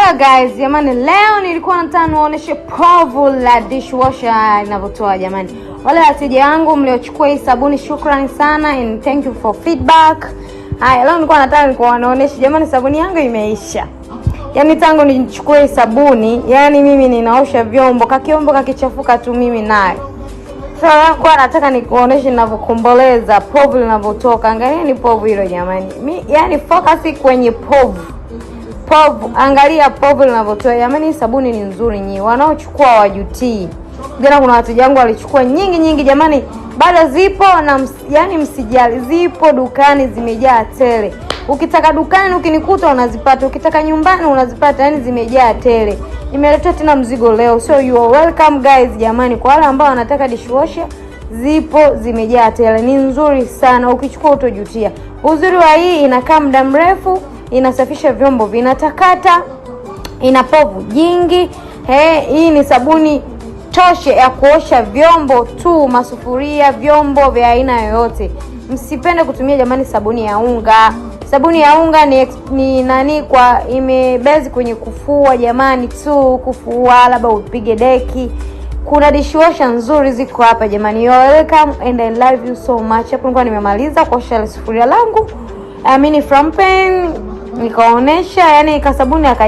Hello guys, jamani, leo nilikuwa nataka niwaoneshe povu la dishwasher linavyotoa jamani. Wale wateja wangu mliochukua hii sabuni, shukrani sana and thank you for feedback. Haya, leo nilikuwa nataka nikuwaoneshe jamani, sabuni yangu imeisha. Yaani tangu nichukue hii sabuni, yani mimi ninaosha vyombo, kakiombo kakichafuka tu mimi nayo. Sasa nilikuwa nataka nikuoneshe ninavyokomboleza povu linavyotoka. Angalieni povu hilo jamani. Yani focus kwenye povu. Povu, angalia povu linavyotoa jamani. Hii sabuni ni nzuri nyi, wanaochukua wajutii. Jana kuna wateja wangu walichukua nyingi nyingi jamani, bado zipo na yani msijali, zipo dukani zimejaa tele. Ukitaka dukani ukinikuta unazipata, ukitaka nyumbani unazipata, yani zimejaa tele. Nimeletea tena mzigo leo, so you are welcome guys jamani. Kwa wale ambao wanataka dishwasher zipo zimejaa tele, ni nzuri sana, ukichukua utojutia. Uzuri wa hii inakaa muda mrefu, inasafisha vyombo vinatakata, ina povu jingi. He, hii ni sabuni toshe ya kuosha vyombo tu, masufuria, vyombo vya aina yoyote. Msipende kutumia jamani sabuni ya unga. Sabuni ya unga ni nani kwa imebezi kwenye kufua jamani tu, kufua labda upige deki. Kuna dishwasher nzuri ziko hapa jamani. You are welcome and I love you so much. Hapo nilikuwa nimemaliza kuosha sufuria langu, I mean frying pan, nikaonesha yani kasabuni aka